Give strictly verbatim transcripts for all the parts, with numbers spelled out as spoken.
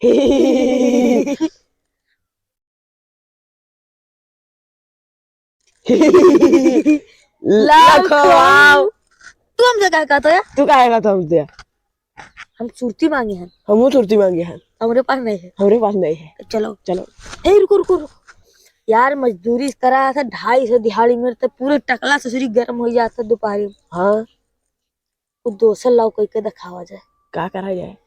लाखो आओ। तू हमसे काहे कहत हो यार? तू काहे कहत हो हमसे? हम सुरती मांगे हैं। हमहू सुरती मांगे हैं। हमरे पास नहीं है। हमरे पास नहीं है। चलो। चलो। ए, रुको, रुको, रुको। यार, मजदूरी करा था, ढाई सौ दिहाड़ी मेरे तो पूरे टकला ससुरी गरम हो जाता दोपहरी में। हाँ। वो दोसर लाव कइके देखावा जाए। का करा जाए?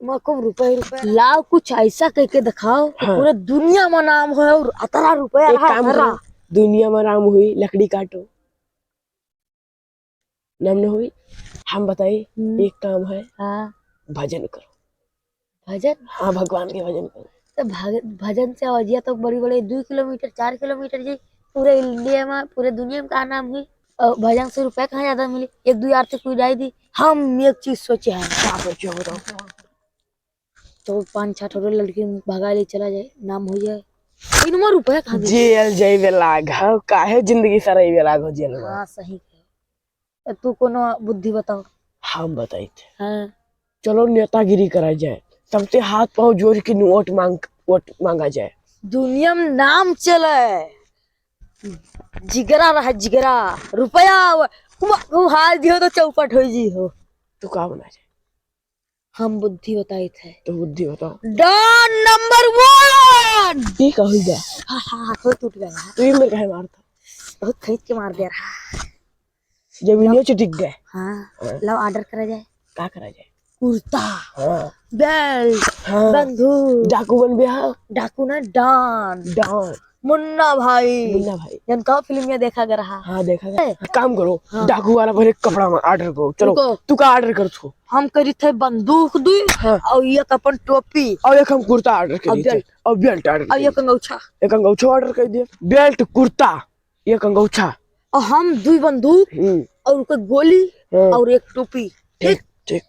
मैं खूब रुपए, रुपए। लाव कुछ ऐसा कइके देखाओ कि हाँ। पूरे दुनिया में नाम हो और अतरा रुपया एक रहा, काम अतरा। करो, दुनिया में नाम हुई, लकड़ी काटो। नाम न हुई, हम बताई, हम्म। एक काम है, हाँ। भजन करो। भजन? हाँ, भगवान के भजन करो। तो भग-, भजन से आवाजिया तो बड़ी बड़ी, दो किलोमीटर, चार किलोमीटर जी, पूरे इंडिया में, पूरे दुनिया में का नाम हुई? और भजन से रुपया कहाँ ज्यादा मिली? एक दो आरती कोई जाए दी। हम एक चीज सोचे हैं। का सोचे हो बताओ? तो पाँच छह ठो लड़की भगा ले चला जाए, नाम हो जाए। इनमा रुपया कहाँ दे? जेल जाइबे लाग हो, काहे जिंदगी सराइबे लाग हो जेल में? हाँ, सही कहे। तू कोनो बुद्धि बताओ। हम बताइत। हाँ। चलो नेतागिरी करा जाए, सबसे हाथ पाँव जोड़ के वोट मांग, वोट मांगा जाए। दुनिया में नाम चले, जिगरा रहे जिगरा, रुपया वो, वो हाल दियो तो चौपट हो जी हो। तू का बना जाए? हम बुद्धि बताइत है। तो बुद्धि बताओ। Don number one। ये का हुई बा? हाँ, हाँ, हाँ, थोड़ा टूट गया। तू ये मेरे काहे मारता? बहुत खींच के मार दे रहा। जमीनियो चिटिक गए। हाँ, हाँ। लाओ order करा जाए। का करा जाए? कुर्ता, हाँ। Belt, हाँ। बंदूक। डाकू बनबे, हाँ। डाकू ना, Don। Don। मुन्ना भाई। मुन्ना भाई। जन का फिल्म में देखा गया रहा। हाँ, देखा गया। ए। काम करो, हाँ। डाकू वाला पर एक कपड़ा में order करो। चलो, रुको। तू का order कर छो? हम करी थे बंदूक दुई, हाँ। और एक अपन टोपी। और एक हम कुर्ता order करी थे। Belt। और belt order और करी एक थे। अंगौछा। एक अंगौछा order कर दिया। Belt, कुर्ता, एक अंगौछा। और हम दुई बंदूक हम्म। और ओकर गोली हाँ। और एक टोपी। ठीक, ठीक। ठीक।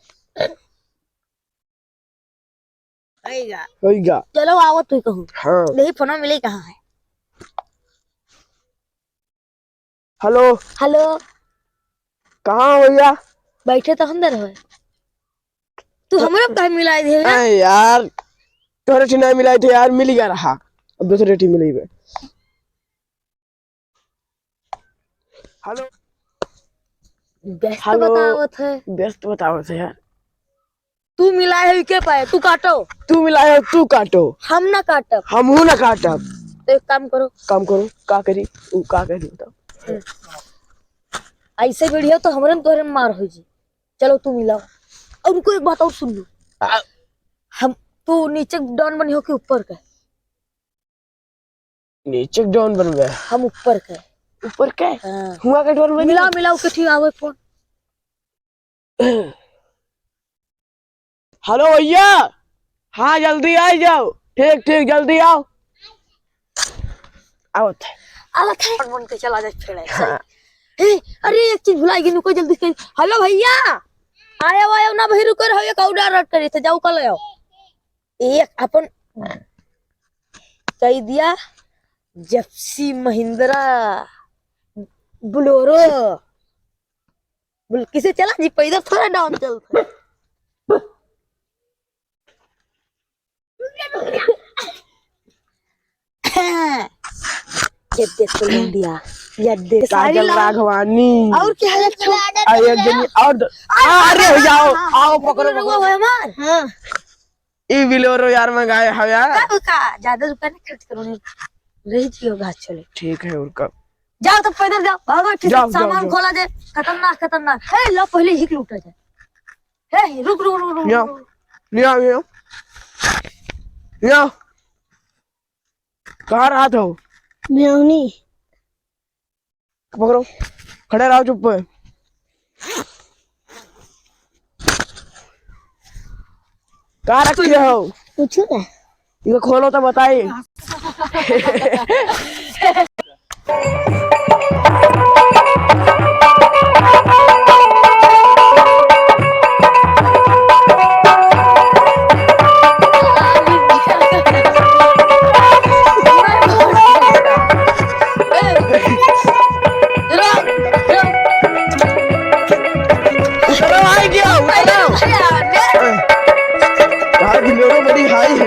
होइगा। होइगा। चलो, आवत हुई कहूँ। हाँ। देखी, फोनवा मिले कहाँ है। Hello। Hello। कहाँ हो भैया? बैठे तो अंदर हो। तू तो हमरे काहे मिलाई दे ना? अरे यार, तोहरे ठी ना मिलाई थे यार, मिल गया रहा। अब दूसरे ठी मिली बे। Hello। व्यस्त hello। बतावत है। व्यस्त बतावत है यार। तू मिलाए हो के पाए, तू काटो। तू मिलाए हो, तू काटो। हम ना काटब। हमहू ना काटब। तो एक काम करो। काम करो, का करी? उ का करी बताओ। हम्म। ऐसे बढ़िया तो हमरे में तोहरे में मार हो जी। चलो तू मिलाओ। और रुको, एक बात और सुन लो। आ। हम, तू नीचे Don बनी हो कि ऊपर का? नीचे Don बनबे। हम ऊपर के। ऊपर के? हाँ। हुआ के Don बनी? मिलाओ, मिलाओ, के ठीक आवे फोन। Hello भैया, हाँ, जल्दी आ जाओ। ठीक, ठीक, जल्दी आओ। आवत है। आवत है। मन के चला जाए फिर ऐसे। हाँ। ए, अरे, एक चीज भुलाई गई, रुको जल्दी से। Hello भैया, आयो, आयो ना भाई, रुको रहो, एक order करी थे, जाओ कल आओ। एक अपन कह दिया Jeepcy Mahindra Bolero। बोल, किसे चला जी, पैदल थोड़ा Don चलता है। ये देख तो ले दिया, ये देख। साड़ी काजल लाओ। राघवानी। और क्या है? आ, एक जनी और द-, आ, आ, अरे, आ, जाओ, हाँ, हाँ, आओ, हाँ, पकड़ो, पकड़ो, पकड़ो। वो हमार। हाँ। ई Bolero यार मंगाए हव यार। का, का? ज्यादा रुपया नहीं खर्च करो, नहीं। रही जियो घास चले। ठीक है, और का? जाओ तो पैदल जाओ, भागो, ठीक से जाओ, जाओ, सामान जाओ। खोला जाए। खतरनाक, खतरनाक। हे, लो पहले हिक लूटा जाए। हे, रुक, रुक, रुक, रुक, ले आओ, रुक। ले आओ, ले आओ। ले आओ। कहाँ रहत हो? मेहनी। पकड़ो, खड़े रहो चुप पे। का रखे हो? कुछ ना। इको खोलो तो बताई। उतरो, आई गया, उतरो। भाई, Bolero बड़ी हाई है।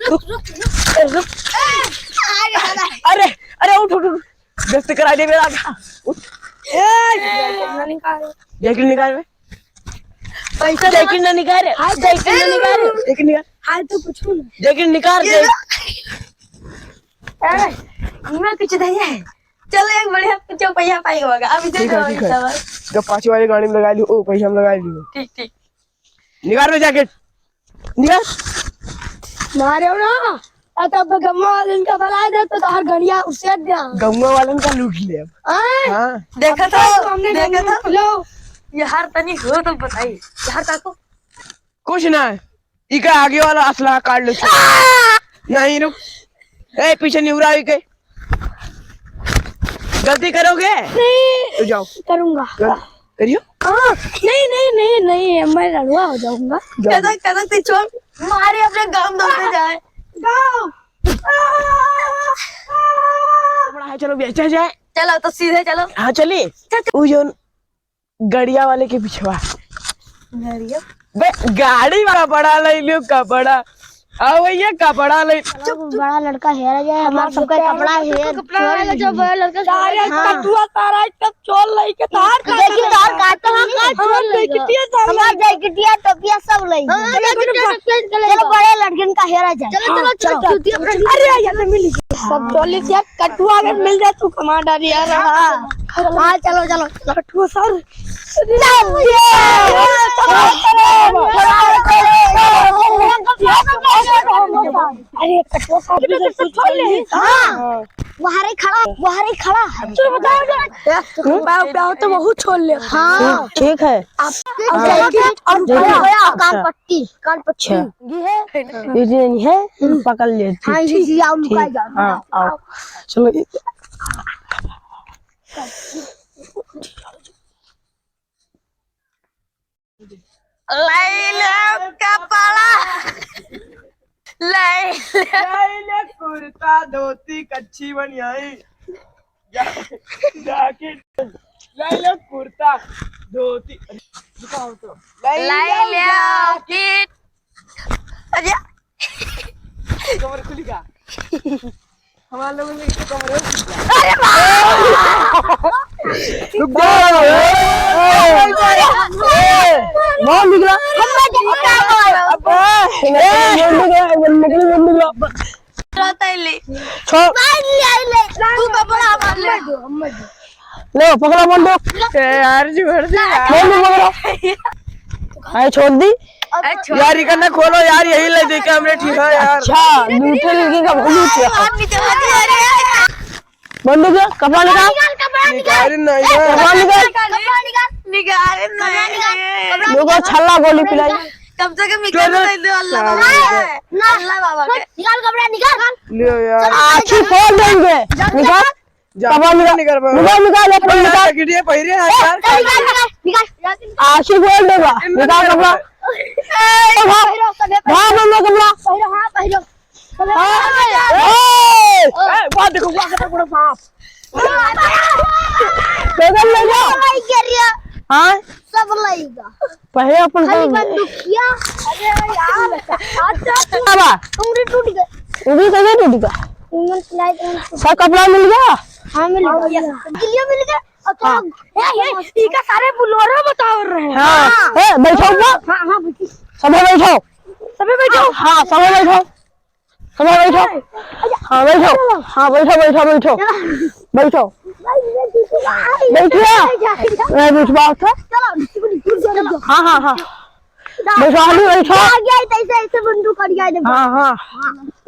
रुक, रुक, रुक, रुक। अरे, अरे, उठ, उठ, उठ। जैसे करा दे मेरा। उठ। ए, जैकेट निकाल। जैकेट निकाल बे। पैसा जैकेट ना निकाल रे। हाँ, जैकेट ना निकाल रे। जैकेट निकाल। हाँ, तो कुछ ना। जैकेट निकाल ये दे। लो। ए, मैं कुछ नहीं है। चलो, एक बढ़िया चौपहिया पाई होगा। अभी ठीक है, ठीक है। जब पाँच वाली गाड़ी में लगा लियो, ओ, पैसा में लगा लियो। ठीक, ठीक। निकाल बे जैकेट, निकाल। मारे हो ना, आ तब गम्मा वाले इनका बला दे तो तोहर गड़िया उसे दे। गम्मा वाले इनका लूट ले अब। हाँ? हाँ। देखा तो, हमने देखा गम्मा तो। लो। यार तनी हो तो बताई। यार ताको। कुछ ना है। इका आगे वाला असला काट लो। नहीं रुक। ए, पीछे निहुरा इके। गलती करोगे? नहीं। तो जाओ। करूँगा। कर, करियो। हाँ, नहीं, नहीं, नहीं, नहीं, मैं लड़वा हो जाऊँगा। जाओ। कदम, कदम से छोड़, मारे अपने गाँव दौड़ते जाए। गाँव। बड़ा है, चलो बेचा जाए। चलो तो सीधे चलो। हाँ, चलिए। चल, चल। वो जो गड़िया वाले के पिछवा। गड़िया? बे, गाड़ी वाला कपड़ा ले लियो, कपड़ा। आ भैया, कपड़ा ले। चुप, चुप। बड़ा लड़का हेरा जाए, हमार सबका कपड़ा हेर कपड़ा चोर ले लो, जो बड़ा लड़का सारे हाँ। कटुआ सारा एकदम चोर लइके तार देखी तार काटल हम का चोर लइके। हमार जैकेटिया, टोपिया सब लइके। हाँ, चलो, जैकेटिया, चलो, टोपिया, चलो, चलो। बड़े लड़कन का हेरा जाए। चलो, चलो, हाँ, चलो, चलो। चलो। अरे, यार, मिल गया। सब चोर ले यार। कटुआ अगर मिल जाए तो कमा डाल यार। हाँ। हाँ, चलो, चलो, चलो। कटुआ सर। अरे, कटुआ सर, हाँ। वहाँ रे खड़ा, वहाँ रे खड़ा है। चलो, बताओ, बताओ। प्यार, प्यार तो बहुत छोड़ ले। हाँ। ठीक, ठीक है। आप, आप जाएंगे और जल्दी। कान पट्टी, कान पट्टी। अच्छा। ये है? ये जो नहीं है, हम्म। पकड़ ले। हाँ, ये ठीक, जी, आओ, ठीक। लुकाई जाओ। हाँ, आओ। चलो, ये लैले कपड़ा, लैले। लैले कुर्ता, धोती, कच्छी बनियाई। जा-, जैकेट, लैले कुर्ता, धोती, लैले लैले जैकेट। अरे। कमर खुली का? हमारे लोगों में एक कमर है। अरे बाप! रुक जाओ। ए, ए, ए, मार निकला। अबे, ए, मार निकला, मार निकला, मार निकला। रहता है ले। छोड़। मार लिया ले। तू कपड़ा मार ले। ले, पकड़ा बंदूक। ए यार, छोड़ दे यार। बंदूक पकड़ो। अरे छोड़ दी। अरे छोड़। यार, इका ना खोलो यार, यही ले दे के हमने ठीक है यार। अच्छा, लूटे लगे का भूल गया। मार नीचे, मार नीचे। बंदूक है, कपड़ा निकाल। निकाल, कपड़ा निकाल। निकाल नहीं है। कपड़ा निकाल। कपड़ा निकाल। निकाल नहीं है। लोगों छल्ला गोली पिलाई। कम से कम निकाल चलो। नहीं दो, अल्लाह बाबा है। ना। अल्लाह बाबा है। निकाल कपड़ा, निकाल। ले यार। आँखी फोड़ देंगे। निकाल। जा, कपड़ा निकाल, निकाल, निकाल, निकाल, अपना निकाल। जैकेटिया पहिरे हैं ए, यार। निकाल, निकाल, निकाल। आशिक बोल देगा, निकाल कपड़ा। ए, भाग, भाग, भाग, कपड़ा। पहिरो, हाँ, पहिरो। हाँ। ए, ए, वाह, देखो, वाह, कितना बड़ा सांप। पैदल ले जाओ। हाँ? सब लइगा। पहले अपन खाली को बंदूकिया। अरे यार, अच्छा, अच्छा। बाबा। उंगली टूट गई। उंगली कैसे टूट गया? उंगली सिलाई तो सब कपड़ा मिल गया? हाँ, मिल गया। गिलियो मिल गया। और तो हाँ। ए, ए, इका सारे बुलोरो बताओ रहे हैं। हाँ। हाँ। ए, बैठो ऊपर। हाँ, हाँ, बैठी। सबे बैठो। सबे बैठो। हाँ, सबे बैठो। चलो बैठो। हाँ, बैठो। हाँ, बैठो, बैठो, बैठो। बैठो। बैठिया। नहीं, बैठ बात है। हाँ, हाँ, हाँ। बैठो, हाली बैठो। आ गया, ऐसे, ऐसे बंदूक कट गया, देखो। हाँ, हाँ।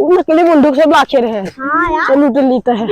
वो नकली बंदूक से लाखे रहे। हाँ यार। चलो, लूट लेते हैं।